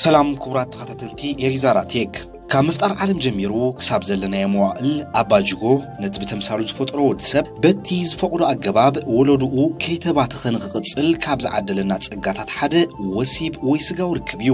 ሰላም ክቡራት ተኸታተልቲ ኤሪዛራ ቴክ። ካብ ምፍጣር ዓለም ጀሚሩ ክሳብ ዘለናዮ መዋእል ኣባጅጎ ነቲ ብተምሳሉ ዝፈጠሮ ወዲ ሰብ በቲ ዝፈቕዶ ኣገባብ ወለድኡ ከይተባተኸ ንኽቕጽል ካብ ዝዓደለና ጸጋታት ሓደ ወሲብ ወይ ስጋዊ ርክብ እዩ።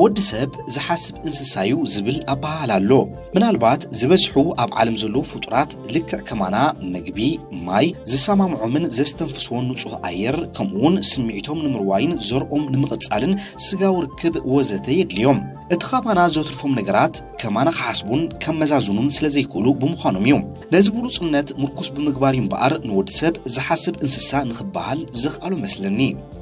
ወዲ ሰብ ዝሓስብ እንስሳ እዩ ዝብል ኣበሃህላ ኣሎ። ምናልባት ዝበዝሑ ኣብ ዓለም ዘለዉ ፍጡራት ልክዕ ከማና ምግቢ፣ ማይ፣ ዝሰማምዖምን ዘስተንፍስዎን ንጹህ ኣየር፣ ከምኡውን ስምዒቶም ንምርዋይን ዘርኦም ንምቕጻልን ስጋዊ ርክብ ወዘተ የድልዮም። እቲ ካባና ዘትርፎም ነገራት ከማና ክሓስቡን ከመዛዝኑን ስለ ዘይክእሉ ብምዃኖም እዩ። ነዚ ብሉጽነት ምርኩስ ብምግባር እዩ እምበኣር ንወዲ ሰብ ዝሓስብ እንስሳ ንኽበሃል ዘኽኣሎ መስለኒ።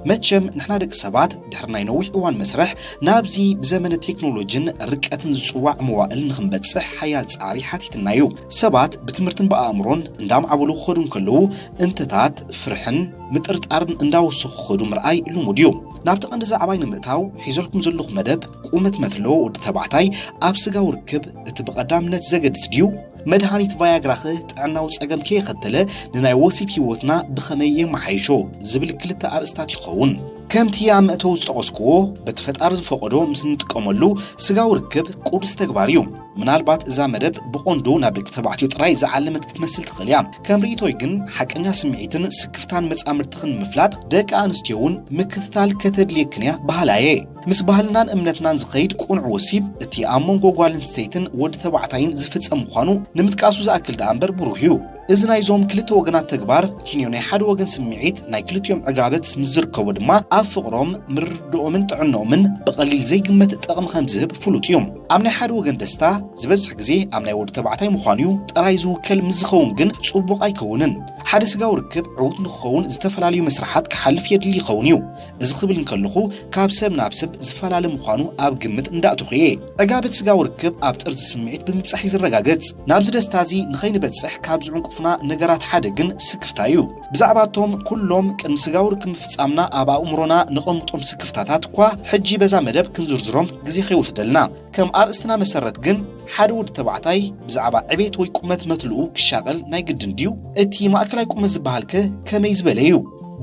መቸም ንሕና ደቂ ሰባት ድሕሪ ናይ ነዊሕ እዋን መስርሕ ናብዚ ብዘመነ ቴክኖሎጂን ርቀትን ዝጽዋዕ መዋእል ንኽንበጽሕ ሓያል ጻዕሪ ሓቲትና እዩ። ሰባት ብትምህርትን ብኣእምሮን እንዳማዕበሉ ክኸዱ እንከለዉ እንተታት ፍርሕን ምጥርጣርን እንዳወሰኹ ክኸዱ ምርኣይ ልሙድ እዩ። ናብቲ ቀንዲ ዛዕባይ ንምእታው ሒዘልኩም ዘለኹ መደብ ቁመት መትሎ ወዲ ተባዕታይ ኣብ ስጋዊ ርክብ እቲ ብቐዳምነት ዘገድስ ድዩ? መድሃኒት ቫያግራኸ ጥዕናዊ ጸገም ከየኸተለ ንናይ ወሲብ ህይወትና ብኸመይ የመሓይሾ? ዝብል ክልተ ኣርእስታት ይኸውን። ከምቲ ኣብ መእተዊ ዝጠቐስክዎ በቲ ፈጣሪ ዝፈቐዶ ምስ እንጥቀመሉ ስጋዊ ርክብ ቅዱስ ተግባር እዩ። ምናልባት እዛ መደብ ብቐንዱ ናብ ደቂ ተባዕትዮ ጥራይ ዝዓለመት ክትመስል ትኽእል እያ። ከም ርእይቶይ ግን ሓቀኛ ስምዒትን ስክፍታን መጻምድትኽን ንምፍላጥ ደቂ ኣንስትዮ እውን ምክትታል ከተድልየክን እያ በሃላይ እየ። ምስ ባህልናን እምነትናን ዝኸይድ ቅኑዕ ወሲብ እቲ ኣብ መንጎ ጓል ኣንስተይትን ወዲ ተባዕታይን ዝፍጸም ምዃኑ ንምጥቃሱ ዝኣክል ደኣ እምበር ብሩህ እዩ። እዚ ናይዞም ክልተ ወገናት ተግባር ኪንዮ ናይ ሓደ ወገን ስምዒት ናይ ክልቲኦም ዕጋበት ምስ ዝርከቦ ድማ ኣብ ፍቕሮም፣ ምርድኦምን ጥዕንኦምን ብቐሊል ዘይግመት ጠቕሚ ከም ዝህብ ፍሉጥ እዩ። ኣብ ናይ ሓደ ወገን ደስታ ዝበዝሕ ግዜ ኣብ ናይ ወዲ ተባዕታይ ምዃኑ እዩ ጥራይ ዝውከል ምስ ዝኸውን ግን ጽቡቕ ኣይከውንን። ሓደ ስጋዊ ርክብ ዕዉት ንክኸውን ዝተፈላለዩ መስርሓት ክሓልፍ የድሊ ይኸውን እዩ። እዚ ክብል እንከለኹ ካብ ሰብ ናብ ሰብ ዝፈላለ ምዃኑ ኣብ ግምት እንዳእተኹ እየ። ዕጋበት ስጋዊ ርክብ ኣብ ጥርዚ ስምዒት ብምብጻሕ እዩ ዝረጋገጽ። ናብዚ ደስታ እዚ ንኸይንበጽሕ ካብ ዝዕንቅፉና ነገራት ሓደ ግን ስክፍታ እዩ። ብዛዕባ እቶም ኩሎም ቅድሚ ስጋዊ ርክብ ምፍጻምና ኣብ ኣእምሮና ነቐምጦም ስክፍታታት እኳ ሕጂ በዛ መደብ ክንዝርዝሮም ግዜ ከይወስደልና። ከም ኣርእስትና መሰረት ግን ሓደ ወዲ ተባዕታይ ብዛዕባ ዕቤት ወይ ቁመት መትልኡ ክሻቐል ናይ ግድን ድዩ? እቲ ማእከላይ ቁመት ዝበሃልከ ከመይ ዝበለ እዩ?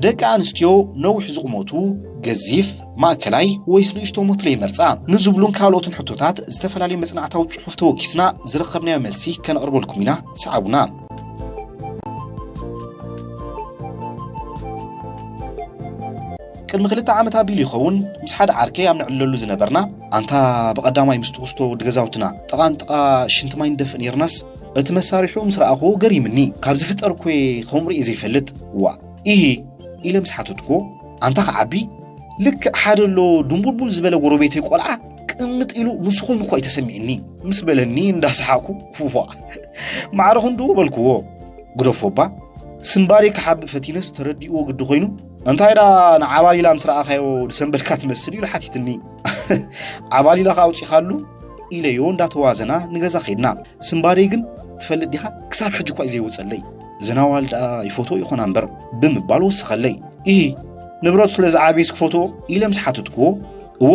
ደቂ ኣንስትዮ ነዊሕ ዝቑመቱ፣ ገዚፍ፣ ማእከላይ ወይስ ንእሽቶ መትሎ ይመርጻ? ንዝብሉን ካልኦትን ሕቶታት ዝተፈላለዩ መጽናዕታዊ ጽሑፍ ተወኪስና ዝረኸብናዮ መልሲ ከነቕርበልኩም ኢና። ሰዓቡና። ቅድሚ ክልተ ዓመት ኣቢሉ ይኸውን ምስ ሓደ ዓርከይ ኣብ ንዕለሉ ዝነበርና፣ ኣንታ ብቐዳማይ ምስ ትኹስቶ ወዲ ገዛውትና ጥቓን ጥቓ ሽንቲ ማይ ንደፍእ ነይርናስ፣ እቲ መሳርሒኡ ምስ ረኣኹዎ ገሪምኒ። ካብ ዝፍጠር እኮ ከምኡ ርእየ ዘይፈልጥ። ዋ፣ ኢሂ፣ ኢለ ምስ ሓተትኩዎ፣ ኣንታ ክዓቢ፣ ልክዕ ሓደ ኣሎ ድንቡልቡል ዝበለ ጎረቤተይ ቆልዓ ቅምጥ ኢሉ ንሱ ኮይኑ እኳ እዩ ተሰሚዕኒ ምስ በለኒ እንዳሰሓኩ፣ ዋ፣ ማዕረ ክንድኡ በልክዎ። ግደፎ እባ፣ ስምባዴ ክሓብእ ፈቲነስ ተረዲእዎ ግዲ ኮይኑ፣ እንታይ ደኣ ንዓባሊላ ምስ ረኣኻዮ ዝሰንበድካ ትመስል ኢሉ ሓቲትኒ። ዓባሊላ ከ ኣውጺኻሉ? ኢለዮ እንዳተዋዘና ንገዛ ኸድና። ስምባደይ ግን ትፈልጥ ዲኻ ክሳብ ሕጂ እኳ እዩ ዘይወጸለይ። ዘናዋል ደኣ ይፈትዎ ይኾና እምበር ብምባል ወስኸለይ። ኢሂ፣ ንብረቱ ስለ ዝዓብይስ ክፈትዎ? ኢለ ምስ ሓተትክዎ፣ እወ፣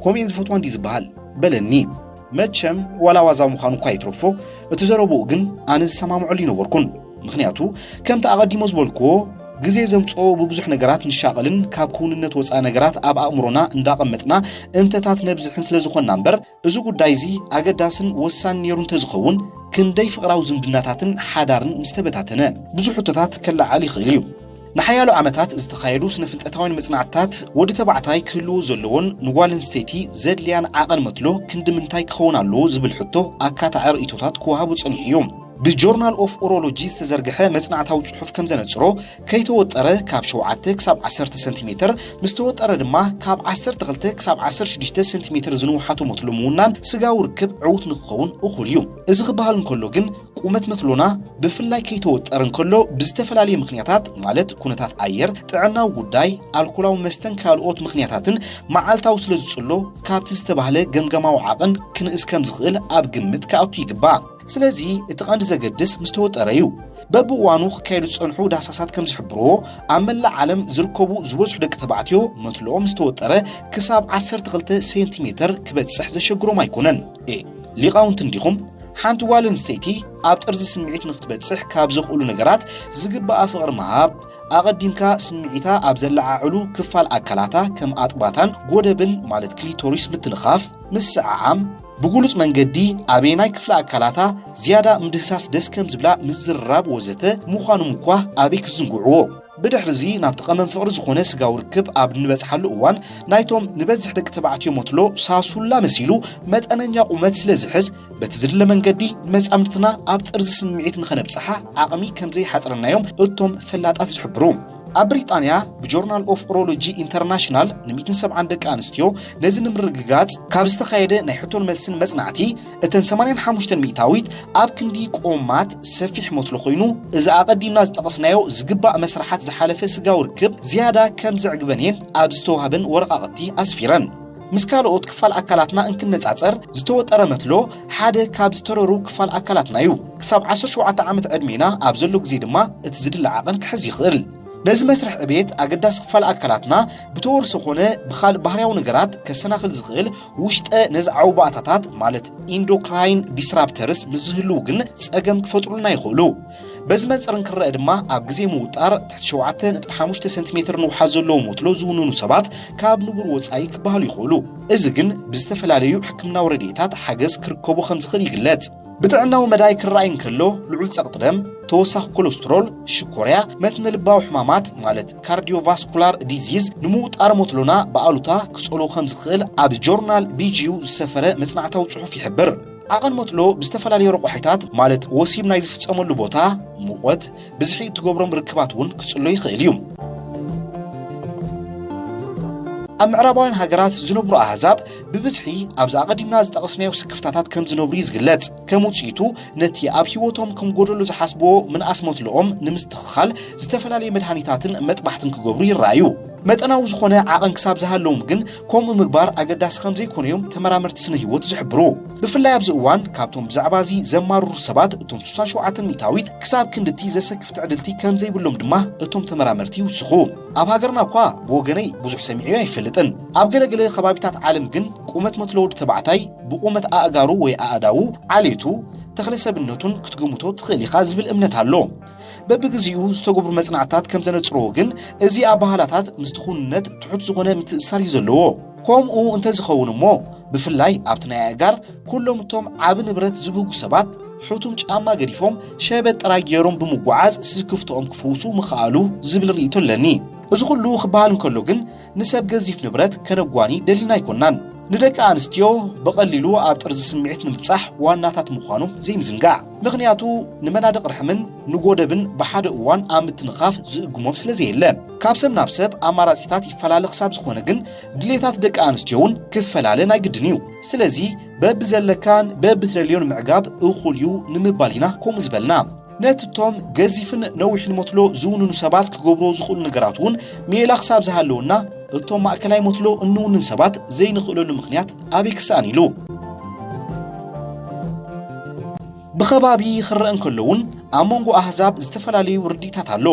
ከምኡ እየን ዝፈትዋ እንዲ ዝበሃል በለኒ። መቸም ዋላ ዋዛ ምዃኑ እኳ ይትረፎ፣ እቲ ዘረብኡ ግን ኣነ ዝሰማምዐሉ ይነበርኩን። ምኽንያቱ ከምቲ ኣቐዲሞ ዝበልክዎ ግዜ ዘምጽኦ ብብዙሕ ነገራት ንሻቐልን ካብ ክውንነት ወጻኢ ነገራት ኣብ ኣእምሮና እንዳቐመጥና እንተታት ነብዝሕን ስለ ዝኾንና እምበር፣ እዚ ጉዳይ እዚ ኣገዳስን ወሳኒ ነይሩ እንተዝኸውን ክንደይ ፍቕራዊ ዝምድናታትን ሓዳርን ምስተበታተነ። ብዙሕ ሕቶታት ከለዓዕል ይኽእል እዩ። ንሓያሎ ዓመታት ዝተኻየዱ ስነ-ፍልጠታውያን መጽናዕትታት ወዲ ተባዕታይ ክህልዎ ዘለዎን ንጓል ኣንስተይቲ ዘድልያን ዓቐን መትሎ ክንዲ ምንታይ ክኸውን ኣለዎ ዝብል ሕቶ ኣካታዒ ርእይቶታት ክወሃቡ ጸኒሑ እዩ። ብጆርናል ኦፍ ኡሮሎጂ ዝተዘርግሐ መጽናዕታዊ ጽሑፍ ከም ዘነጽሮ ከይተወጠረ ካብ ሸውዓተ ክሳብ ዓሰርተ ሰንቲሜተር፣ ምስ ተወጠረ ድማ ካብ ዓሰርተ ክልተ ክሳብ ዓሰርተ ሽዱሽተ ሰንቲሜተር ዝንውሓቱ መትሎ ምውናን ስጋዊ ርክብ ዕዉት ንክኸውን እኹል እዩ። እዚ ክበሃል እንከሎ ግን ቁመት መትሎና ብፍላይ ከይተወጠረ እንከሎ ብዝተፈላለየ ምኽንያታት ማለት ኩነታት ኣየር፣ ጥዕናዊ ጉዳይ፣ ኣልኮላዊ መስተን ካልኦት ምኽንያታትን መዓልታዊ ስለ ዝጽሎ ካብቲ ዝተባህለ ገምገማዊ ዓቐን ክንእስ ከም ዝኽእል ኣብ ግምት ክኣቱ ይግባእ። ስለዚ እቲ ቀንዲ ዘገድስ ምስ ተወጠረ እዩ። በብእዋኑ ክካየዱ ዝጸንሑ ዳህሳሳት ከም ዝሕብርዎ ኣብ መላእ ዓለም ዝርከቡ ዝበዝሑ ደቂ ተባዕትዮ መትልኦም ምስ ተወጠረ ክሳብ ዓሰርተ ክልተ ሴንቲሜተር ክበጽሕ ዘሸግሮም ኣይኮነን። ኤ ሊቃውንቲ እንዲኹም ሓንቲ ጓል ኣንስተይቲ ኣብ ጥርዚ ስምዒት ንክትበጽሕ ካብ ዘኽእሉ ነገራት ዝግባኣ ፍቕሪ ምሃብ፣ ኣቐዲምካ ስምዒታ ኣብ ዘለዓዕሉ ክፋል ኣካላታ ከም ኣጥባታን ጎደብን ማለት ክሊቶሪስ ምትንኻፍ፣ ምስዓዓም፣ ብግሉጽ መንገዲ ኣበየናይ ክፍሊ ኣካላታ ዝያዳ ምድህሳስ ደስ ከም ዝብላ ምዝርራብ ወዘተ ምዃኑ ምኳ ኣበይ ክዝንግዕዎ። ብድሕርዚ ናብቲ ቀመም ፍቕሪ ዝኾነ ስጋዊ ርክብ ኣብ እንበጽሓሉ እዋን ናይቶም ንበዝሕ ደቂ ተባዕትዮ መትሎ ሳሱላ መሲሉ መጠነኛ ቁመት ስለ ዝሕዝ በቲ ዝድለ መንገዲ ንመጻምድትና ኣብ ጥርዚ ስምዒት ንኸነብጽሓ ዓቕሚ ከም ዘይሓጽረናዮም እቶም ፈላጣት ዝሕብሩ። ኣብ ብሪጣንያ ብጆርናል ኦፍ ኡሮሎጂ ኢንተርናሽናል ን170 ደቂ ኣንስትዮ ነዚ ንምርግጋጽ ካብ ዝተኻየደ ናይ ሕቶን መልስን መጽናዕቲ እተን 85 ሚእታዊት ኣብ ክንዲ ቆማት ሰፊሕ መትሎ ኮይኑ እዚ ኣቐዲምና ዝጠቐስናዮ ዝግባእ መስርሓት ዝሓለፈ ስጋዊ ርክብ ዝያዳ ከም ዘዕግበን እየን ኣብ ዝተዋህበን ወረቓቕቲ ኣስፊረን። ምስ ካልኦት ክፋል ኣካላትና እንክነጻጸር ዝተወጠረ መትሎ ሓደ ካብ ዝተረሩ ክፋል ኣካላትና እዩ። ክሳብ 17 ዓመት ዕድሜና ኣብ ዘሎ ግዜ ድማ እቲ ዝድለ ዓቐን ክሕዝ ይኽእል። ነዚ መስርሕ ዕቤት ኣገዳሲ ክፋል ኣካላትና ብተወርሶ ኾነ ብኻልእ ባህርያዊ ነገራት ከሰናኽል ዝኽእል ውሽጠ ነዚ ዓውባእታታት ማለት ኢንዶክራይን ዲስራፕተርስ ምስ ዝህልው ግን ጸገም ክፈጥሩልና ይኽእሉ። በዚ መንጽር እንክረአ ድማ ኣብ ግዜ ምውጣር ትሕቲ 7.5 ሰንቲሜትር ንውሓት ዘለዎ ሞትሎ ዝውንኑ ሰባት ካብ ንቡር ወጻኢ ክበሃሉ ይኽእሉ። እዚ ግን ብዝተፈላለዩ ሕክምናዊ ረድኤታት ሓገዝ ክርከቦ ከም ዝኽእል ይግለጽ። ብጥዕናዊ መዳይ ክረኣይ እንከሎ ልዑል ጸቕጢ ደም፣ ተወሳኺ ኮለስትሮል፣ ሽኮርያ፣ መትነ ልባዊ ሕማማት ማለት ካርዲዮቫስኩላር ዲዚዝ ንምውጣር ሞትሎና ብኣሉታ ክጸሎ ከም ዝኽእል ኣብ ጆርናል ቢጂዩ ዝሰፈረ መጽናዕታዊ ጽሑፍ ይሕብር። ዓቐን ሞትሎ ብዝተፈላለዩ ረቋሒታት ማለት ወሲብ ናይ ዝፍጸመሉ ቦታ፣ ሙቐት፣ ብዝሒ እትገብሮም ርክባት እውን ክጽሎ ይኽእል እዩ። ኣብ ምዕራባውያን ሃገራት ዝነብሩ ኣህዛብ ብብዝሒ ኣብዚ ኣቐዲምና ዝጠቐስናዮ ስክፍታታት ከም ዝነብሩ እዩ ዝግለጽ። ከም ውጽኢቱ ነቲ ኣብ ህይወቶም ከም ጎደሎ ዝሓስብዎ ምንኣስ ሞትልኦም ንምስትኽኻል ዝተፈላለየ መድሃኒታትን መጥባሕትን ክገብሩ ይረኣዩ። መጠናዊ ዝኾነ ዓቐን ክሳብ ዝሃለዎም ግን ከምኡ ምግባር ኣገዳሲ ከም ዘይኮነ እዮም ተመራመርቲ ስነ ህይወት ዝሕብሩ። ብፍላይ ኣብዚ እዋን ካብቶም ብዛዕባ እዚ ዘማርሩ ሰባት እቶም 67 ሚእታዊት ክሳብ ክንድቲ ዘሰክፍ ትዕድልቲ ከም ዘይብሎም ድማ እቶም ተመራመርቲ ይውስኹ። ኣብ ሃገርና እኳ ብወገነይ ብዙሕ ሰሚዐዮ ኣይፈልጥን። ኣብ ገለገለ ከባቢታት ዓለም ግን ቁመት መትሎ ወዲ ተባዕታይ ብቁመት ኣእጋሩ ወይ ኣእዳዉ፣ ዓሌቱ፣ ተኽለ ሰብነቱን ክትግምቶ ትኽእል ኢኻ ዝብል እምነት ኣሎ። በብግዚኡ ዝተገብሩ መጽናዕትታት ከም ዘነጽርዎ ግን እዚ ኣባህላታት ምስቲ ኩንነት ትሑት ዝኾነ ምትእስሳር እዩ ዘለዎ። ከምኡ እንተዝኸውን እሞ ብፍላይ ኣብቲ ናይ ኣእጋር ኩሎም እቶም ዓቢ ንብረት ዝብህጉ ሰባት ሕቱም ጫማ ገዲፎም ሸበጥ ጥራይ ገይሮም ብምጉዓዝ ስክፍትኦም ክፍውሱ ምኽኣሉ ዝብል ርእይቶ ኣለኒ። እዚ ኩሉ ክበሃል እንከሎ ግን ንሰብ ገዚፍ ንብረት ከነጓኒ ደሊና ኣይኮናን። ንደቂ ኣንስትዮ ብቐሊሉ ኣብ ጥርዚ ስምዒት ንምብጻሕ ዋናታት ምዃኖም ዘይምዝንጋዕ። ምኽንያቱ ንመናድቕ ርሕምን ንጎደብን ብሓደ እዋን ኣብ ምትንኻፍ ዝእግሞም ስለ ዘየለ። ካብ ሰብ ናብ ሰብ ኣማራጺታት ይፈላለ ክሳብ ዝኾነ ግን ድሌታት ደቂ ኣንስትዮ እውን ክፈላለ ናይ ግድን እዩ። ስለዚ በብዘለካን በብትደልዮን ምዕጋብ እኹል እዩ ንምባል ኢና ከምኡ ዝበልና። ነቲ እቶም ገዚፍን ነዊሕን መትሎ ዝውንኑ ሰባት ክገብርዎ ዝኽእሉ ነገራት እውን ሜላ ክሳብ ዝሃለወና እቶም ማእከላይ መትሎ እንውንን ሰባት ዘይንኽእለሉ ምኽንያት ኣበይ ክሰኣን ኢሉ። ብኸባቢ ክረአ እንከሎ እውን ኣብ መንጎ ኣህዛብ ዝተፈላለዩ ርድኢታት ኣሎ።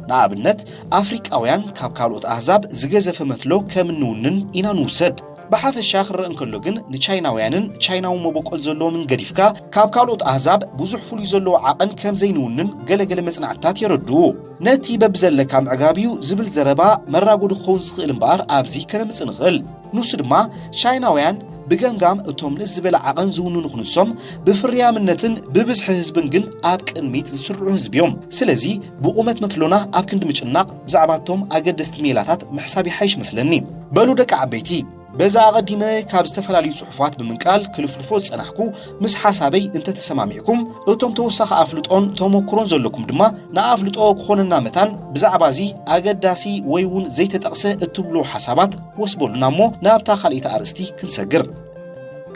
ንኣብነት ኣፍሪቃውያን ካብ ካልኦት ኣህዛብ ዝገዘፈ መትሎ ከም እንውንን ኢና ንውሰድ። ብሓፈሻ ክረአ እንከሎ ግን ንቻይናውያንን ቻይናዊ መበቆል ዘለዎምን ገዲፍካ ካብ ካልኦት ኣህዛብ ብዙሕ ፍሉይ ዘለዎ ዓቐን ከም ዘይንውንን ገለገለ መጽናዕትታት የረድኡ። ነቲ በብዘለካ ምዕጋብ እዩ ዝብል ዘረባ መራጎዲ ክኸውን ዝኽእል እምበኣር ኣብዚ ከነምጽእ ንኽእል። ንሱ ድማ ቻይናውያን ብገምጋም እቶም ንእስ ዝበለ ዓቐን ዝውንኑ ክንሶም ብፍርያምነትን ብብዝሒ ህዝብን ግን ኣብ ቅድሚት ዝስርዑ ህዝቢ እዮም። ስለዚ ብቑመት መትሎና ኣብ ክንዲ ምጭናቕ ብዛዕባቶም ኣገደስቲ ሜላታት ምሕሳብ ይሓይሽ መስለኒ። በሉ ደቂ ዓበይቲ፣ በዛ ኣቐዲመ ካብ ዝተፈላለዩ ጽሑፋት ብምንቃል ክልፍልፎ ዝጸናሕኩ ምስ ሓሳበይ እንተተሰማሚዕኩም እቶም ተወሳኺ ኣፍልጦን ተመክሮን ዘለኩም ድማ ንኣፍልጦ ክኾነና መታን ብዛዕባ እዚ ኣገዳሲ ወይ እውን ዘይተጠቕሰ እትብልዎ ሓሳባት ወስበሉና እሞ ናብታ ካልኣይቲ ኣርእስቲ ክንሰግር።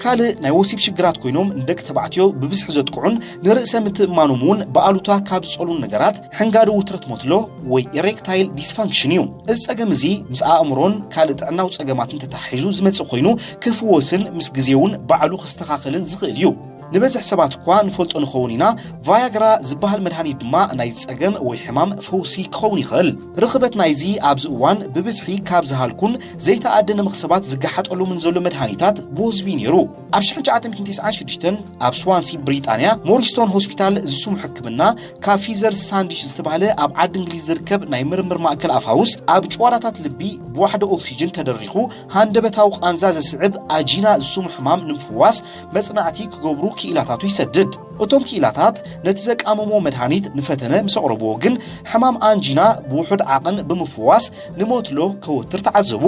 ካልእ ናይ ወሲብ ሽግራት ኮይኖም ንደቂ ተባዕትዮ ብብዝሒ ዘጥቅዑን ንርእሰ ምትእምማኖም እውን ብኣሉታ ካብ ዝጸሉን ነገራት ሕንጋዲ ውትረት መትሎ ወይ ኢሬክታይል ዲስፋንክሽን እዩ። እዚ ጸገም እዚ ምስ ኣእምሮን ካልእ ጥዕናዊ ጸገማትን ተተሓሒዙ ዝመጽእ ኮይኑ ክፍወስን ምስ ግዜ እውን ባዕሉ ክስተኻኸልን ዝኽእል እዩ። ንበዝሕ ሰባት እኳ ንፈልጦ ንኸውን ኢና፣ ቫያግራ ዝበሃል መድሃኒት ድማ ናይ ጸገም ወይ ሕማም ፈውሲ ክኸውን ይኽእል። ርኽበት ናይዚ ኣብዚ እዋን ብብዝሒ ካብ ዝሃልኩን ዘይተኣደነ መኽሰባት ዝገሓጠሉምን ዘሎ መድሃኒታት ብወዝቢ ነይሩ። ኣብ ሽሕን ትሽዓተ ሚእትን ተስዓን ሽዱሽተን ኣብ ስዋንሲ ብሪጣንያ ሞሪስቶን ሆስፒታል ዝስሙ ሕክምና ካብ ፊዘር ሳንዲሽ ዝተባህለ ኣብ ዓዲ እንግሊዝ ዝርከብ ናይ ምርምር ማእከል ኣፋውስ ኣብ ጭዋዳታት ልቢ ብዋሕዲ ኦክሲጅን ተደሪኹ ሃንደበታዊ ቃንዛ ዘስዕብ ኣጂና ዝስሙ ሕማም ንምፍዋስ መጽናዕቲ ክገብሩ ክኢላታቱ ይሰድድ። እቶም ክኢላታት ነቲ ዘቃመሞ መድሃኒት ንፈተነ ምስ ኣቕረብዎ ግን ሕማም ኣንጂና ብውሑድ ዓቐን ብምፍዋስ ንሞትሎ ከወትር ተዓዘቡ።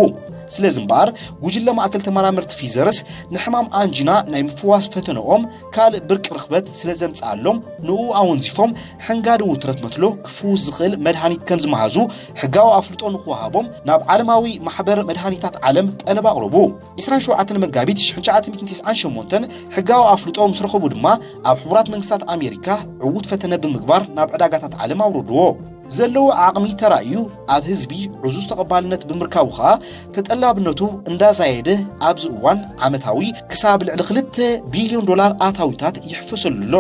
ስለዚ እምበኣር ጉጅለ ማእከል ተመራመርቲ ፊዘርስ ንሕማም ኣንጂና ናይ ምፍዋስ ፈተነኦም ካልእ ብርቂ ርኽበት ስለ ዘምጽኣሎም ንኡ ኣወንዚፎም ሕንጋዲ ውትረት መትሎ ክፍውስ ዝኽእል መድሃኒት ከም ዝመሃዙ ሕጋዊ ኣፍልጦ ንክወሃቦም ናብ ዓለማዊ ማሕበር መድሃኒታት ዓለም ጠለብ ኣቕረቡ። ዕስራን ሸውዓተን መጋቢት ሽሕን ትሽዓተ ሚእትን ተስዓን ሸሞንተን ሕጋዊ ኣፍልጦ ምስ ረኸቡ ድማ ኣብ ሕቡራት መንግስታት ኣሜሪካ ዕዉት ፈተነ ብምግባር ናብ ዕዳጋታት ዓለም ኣውረድዎ። ዘለዎ ዓቕሚ ተራእዩ ኣብ ህዝቢ ዕዙዝ ተቐባልነት ብምርካቡ ኸኣ ተጠላብነቱ እንዳዛየደ ኣብዚ እዋን ዓመታዊ ክሳብ ልዕሊ ክልተ ቢልዮን ዶላር ኣታዊታት ይሕፈሰሉ ኣሎ።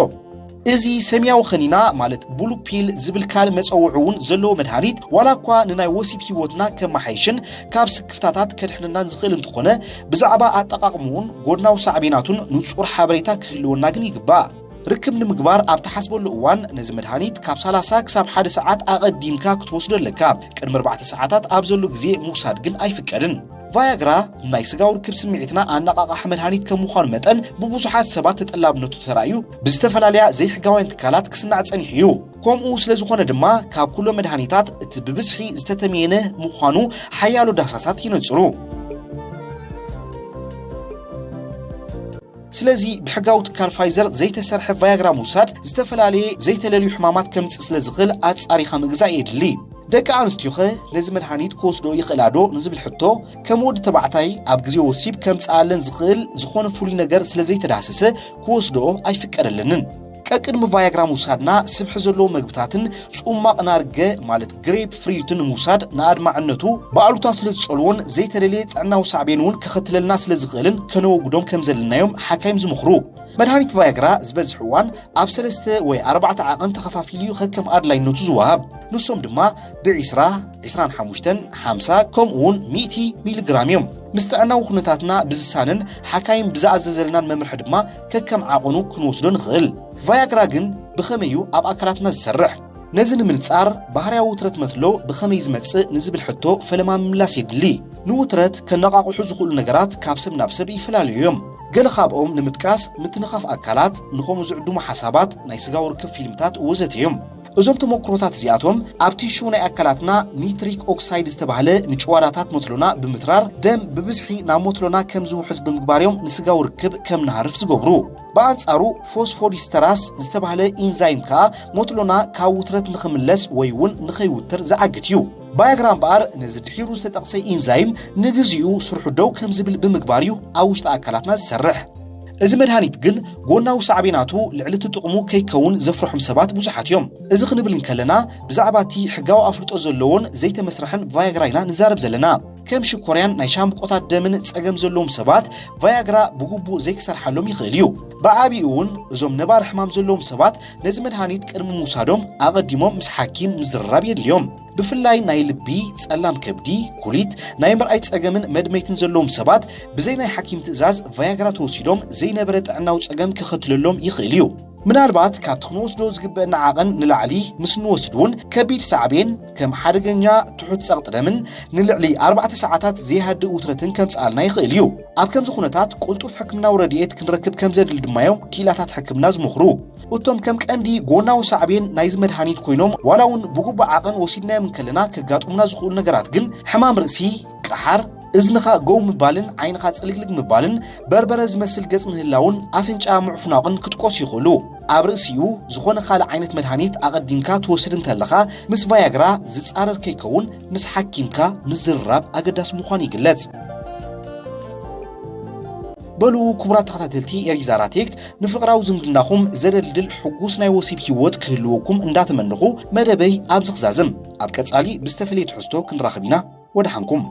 እዚ ሰማያዊ ኸኒና ማለት ብሉ ፒል ዝብል ካልእ መጸውዒ እውን ዘለዎ መድሃኒት ዋላ እኳ ንናይ ወሲብ ህይወትና ከመሓይሽን ካብ ስክፍታታት ከድሕነናን ዝኽእል እንተኾነ ብዛዕባ ኣጠቓቕምኡን ጎድናዊ ሳዕቤናቱን ንጹር ሓበሬታ ክህልወና ግን ይግባእ። ርክብ ንምግባር ኣብ ትሓስበሉ እዋን ነዚ መድሃኒት ካብ ሰላሳ ክሳብ ሓደ ሰዓት ኣቐዲምካ ክትወስዶ ኣለካ። ቅድሚ ኣርባዕተ ሰዓታት ኣብ ዘሎ ግዜ ምውሳድ ግን ኣይፍቀድን። ቫያግራ ናይ ስጋዊ ርክብ ስምዒትና ኣነቓቓሒ መድሃኒት ከም ምዃኑ መጠን ብብዙሓት ሰባት ተጠላብነቱ ተራእዩ ብዝተፈላለያ ዘይሕጋውያን ትካላት ክስናዕ ጸኒሑ እዩ። ከምኡ ስለ ዝኾነ ድማ ካብ ኩሎም መድሃኒታት እቲ ብብዝሒ ዝተተምየነ ምዃኑ ሓያሎ ዳህሳሳት ይነጽሩ። ስለዚ ብሕጋዊ ትካል ፋይዘር ዘይተሰርሐ ቫያግራ ምውሳድ ዝተፈላለየ ዘይተለልዩ ሕማማት ከምጽእ ስለ ዝኽእል ኣጻሪኻ ምግዛእ የድሊ። ደቂ ኣንስትዮኸ ነዚ መድሃኒት ክወስዶ ይኽእላ ዶ ንዝብል ሕቶ ከም ወዲ ተባዕታይ ኣብ ግዜ ወሲብ ከምጽኣለን ዝኽእል ዝኾነ ፍሉይ ነገር ስለ ዘይተዳህሰሰ ክወስድኦ ኣይፍቀደለንን። ቀቅድሚ ቫያግራ ምውሳድና ስብሒ ዘለዎ መግብታትን ጽሟቕ ናርገ ማለት ግሬፕ ፍሪዩትን ምውሳድ ንኣድማዕነቱ ብኣሉታ ስለ ዝጸልዎን ዘይተደልየ ጥዕናዊ ሳዕቤን እውን ከኸትለልና ስለ ዝኽእልን ከነወግዶም ከም ዘለናዮም ሓካይም ዝምኽሩ። መድሃኒት ቫያግራ ዝበዝሕ እዋን ኣብ ሰለስተ ወይ ኣርባዕተ ዓቐን ተኸፋፊሉ እዩ ከከም ኣድላይነቱ ዝወሃብ። ንሶም ድማ ብዒስራ፣ ዒስራን ሓሙሽተን፣ ሓምሳ ከምኡ እውን ሚእቲ ሚሊግራም እዮም። ምስ ጥዕናዊ ኩነታትና ብዝሳነን ሓካይም ብዝኣዘዘልናን መምርሒ ድማ ከከም ዓቐኑ ክንወስዶ ንኽእል። ቫያግራ ግን ብኸመይ እዩ ኣብ ኣካላትና ዝሰርሕ? ነዚ ንምንጻር ባህርያዊ ውትረት መትሎ ብኸመይ ዝመጽእ ንዝብል ሕቶ ፈለማ ምምላስ የድሊ። ንውትረት ከነቓቕሑ ዝኽእሉ ነገራት ካብ ሰብ ናብ ሰብ ይፈላለዩ እዮም። ገለ ካብኦም ንምጥቃስ ምትንኻፍ ኣካላት፣ ንኸምኡ ዝዕድሙ ሓሳባት፣ ናይ ስጋዊ ርክብ ፊልምታት ወዘተ እዮም። እዞም ተመክሮታት እዚኣቶም ኣብ ቲሹ ናይ ኣካላትና ኒትሪክ ኦክሳይድ ዝተባህለ ንጭዋዳታት መትሎና ብምትራር ደም ብብዝሒ ናብ መትሎና ከም ዝውሕዝ ብምግባር እዮም ንስጋዊ ርክብ ከም ንሃርፍ ዝገብሩ። ብኣንጻሩ ፎስፎዲስተራስ ዝተባህለ ኢንዛይም ከኣ መትሎና ካብ ውትረት ንኽምለስ ወይ እውን ንኸይውትር ዝዓግት እዩ። ቫያግራ እምበኣር ነዚ ድሒሩ ዝተጠቕሰ ኢንዛይም ንግዚኡ ስርሑ ደው ከም ዝብል ብምግባር እዩ ኣብ ውሽጢ ኣካላትና ዝሰርሕ። እዚ መድሃኒት ግን ጎናዊ ሳዕቤናቱ ልዕሊ እቲ ጥቕሙ ከይከውን ዘፍርሖም ሰባት ብዙሓት እዮም። እዚ ክንብል እንከለና ብዛዕባ እቲ ሕጋዊ ኣፍልጦ ዘለዎን ዘይተመስረሐን ቫያግራ ኢና ንዛረብ ዘለና። ከም ሽኮርያን ናይ ሻምብቆታት ደምን ጸገም ዘለዎም ሰባት ቫያግራ ብግቡእ ዘይክሰርሓሎም ይኽእል እዩ። ብዓቢኡ እውን እዞም ነባሪ ሕማም ዘለዎም ሰባት ነዚ መድሃኒት ቅድሚ ምውሳዶም ኣቐዲሞም ምስ ሓኪም ምዝርራብ የድልዮም። ብፍላይ ናይ ልቢ፣ ጸላም ከብዲ፣ ኩሊት፣ ናይ ምርኣይ ጸገምን መድመይትን ዘለዎም ሰባት ብዘይ ናይ ሓኪም ትእዛዝ ቫያግራ ተወሲዶም ዘይነበረ ጥዕናዊ ጸገም ከኸትለሎም ይኽእል እዩ። ምናልባት ካብቲ ክንወስዶ ዝግበአና ዓቐን ንላዕሊ ምስ እንወስድ እውን ከቢድ ሳዕቤን ከም ሓደገኛ ትሑት ጸቕጢ ደምን ንልዕሊ ኣርባዕተ ሰዓታት ዘይሃድእ ውትረትን ከምጽኣልና ይኽእል እዩ። ኣብ ከምዚ ኩነታት ቅልጡፍ ሕክምናዊ ረድኤት ክንረክብ ከም ዘድሊ ድማ እዮም ክኢላታት ሕክምና ዝመኽሩ። እቶም ከም ቀንዲ ጎናዊ ሳዕቤን ናይዚ መድሃኒት ኮይኖም ዋላ እውን ብግቡእ ዓቐን ወሲድናዮም እንከለና ከጋጥሙና ዝኽእሉ ነገራት ግን ሕማም ርእሲ፣ ቀሓር፣ እዝንኻ ገው ምባልን ዓይንኻ ጽልግልግ ምባልን በርበረ ዝመስል ገጽ ምህላውን ኣፍንጫ ምዕፉናቕን ክጥቀሱ ይኽእሉ። ኣብ ርእሲኡ ዝኾነ ካልእ ዓይነት መድሃኒት ኣቐዲምካ ትወስድ እንተለኻ ምስ ቫያግራ ዝጻረር ከይከውን ምስ ሓኪምካ ምዝርራብ ኣገዳሲ ምዃኑ ይግለጽ። በሉ ክቡራት ተኸታተልቲ ኤሪዛራቴክ ንፍቕራዊ ዝምድናኹም ዘደልድል ሕጉስ ናይ ወሲብ ህይወት ክህልወኩም እንዳተመነኹ መደበይ ኣብዚ ክዛዝም። ኣብ ቀጻሊ ብዝተፈለየ ትሕዝቶ ክንራኸብ ኢና። ወደሓንኩም።